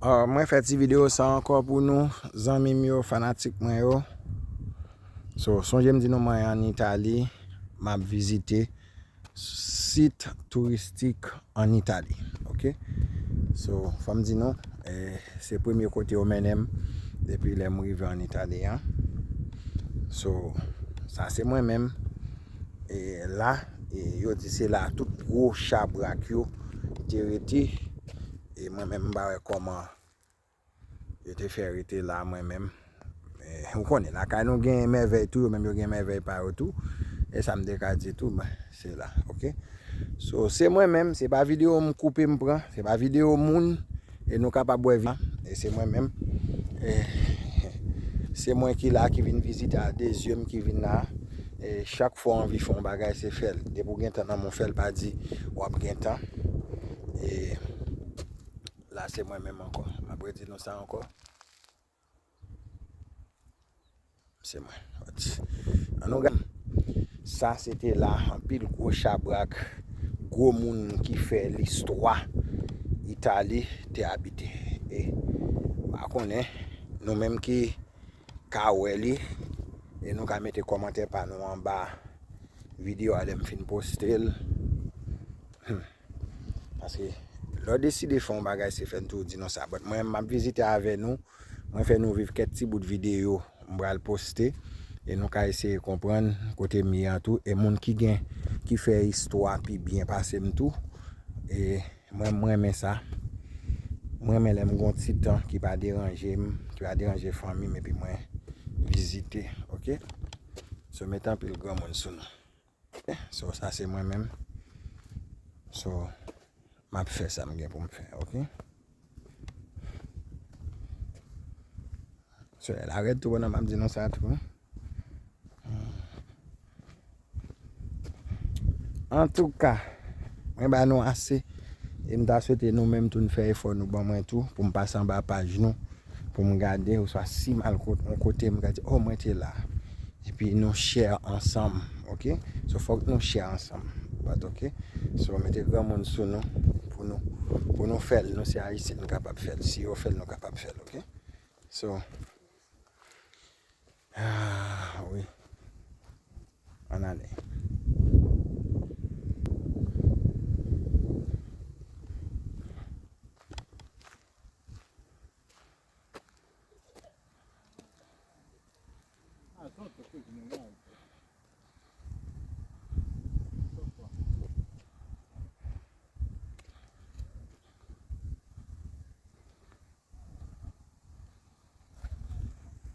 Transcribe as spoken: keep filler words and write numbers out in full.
Ah, mwen fè ti videyo sa ankò pou nou, zanmi m yo, fanatik mwen yo. So, sonje m di nou mwen ann Itali, m ap vizite sit touristik ann Itali, oke? So, fò m di nou, eh, se premye kote yo mennen m depi lè m rive ann Itali an. So, sa se mwen menm. E la, e yo di se la tout gwo chabrak yo te rete. E mwen menm, m pa wè kòman yo te fè rete la, mwen menm. E, ou konnen, lakay nou gen mèvèy tou, yo menm yo gen mèvèy pa yo tou. E sa m te ka di tou, ben, se la, oke? So, se mwen menm, se pa videyo m koupe m pran, se pa videyo moun, e nou kapab wè vi-, e se mwen menm. E, se mwen ki la, ki vin vizite a de zye m, ki vin la. E chak fwa w anvi fè yon bagay, se fè l. Depi w gen tan nan men w, fè l, pa di w ap gen tan. E la, se mwen menm ankò. M ap redi nou sa ankò. Se mwen. An nou gade. Sa se te la, anpil gwo chabrak, gwo moun ki fè listwa Itali te abite. E, m pa konnen, nou menm ki ka wè li, e nou ka mete kòmantè pa nou anba videyo a lè m fin poste l. Hmm. Paske lè w deside fè yon bagay, se fè n tou di nou sa. But mwen, m ap vizite avè nou. Mwen fè nou viv kèk ti bout videyo m pral poste. E nou ka eseye konprann kote m ye an tou. E moun ki gen, ki fè istwa pi byen pase m tou. E mwen, m renmen sa. Mwen renmen lè m gon ti tan ki pa deranje m, ki pa deranje fanmi m, epi mwen vizite, oke? So, mete anpil granmoun sou nou. So, sa se mwen menm. So, m ap fè sa m gen pou m fè, oke? Solèy la rèd tou, pandan m ap di nou sa tou. Antouka, mwen ba nou ase. E m ta swete nou menm tou n fè efò nou ban mwen tou, pou m pase anba paj nou, pou m gade, oswa si m al kot-, yon kote, m ka di, "Oh, mwen te la." Epi nou share ansanm, oke? So, fòk nou share ansanm. But, oke? So, mete granmoun sou nou, pou nou, pou nou fè l. Nou se Ayisyen, nou kapab fè l. Si yo fè l, nou kapab fè l, oke? So, ah, wi. Ann ale.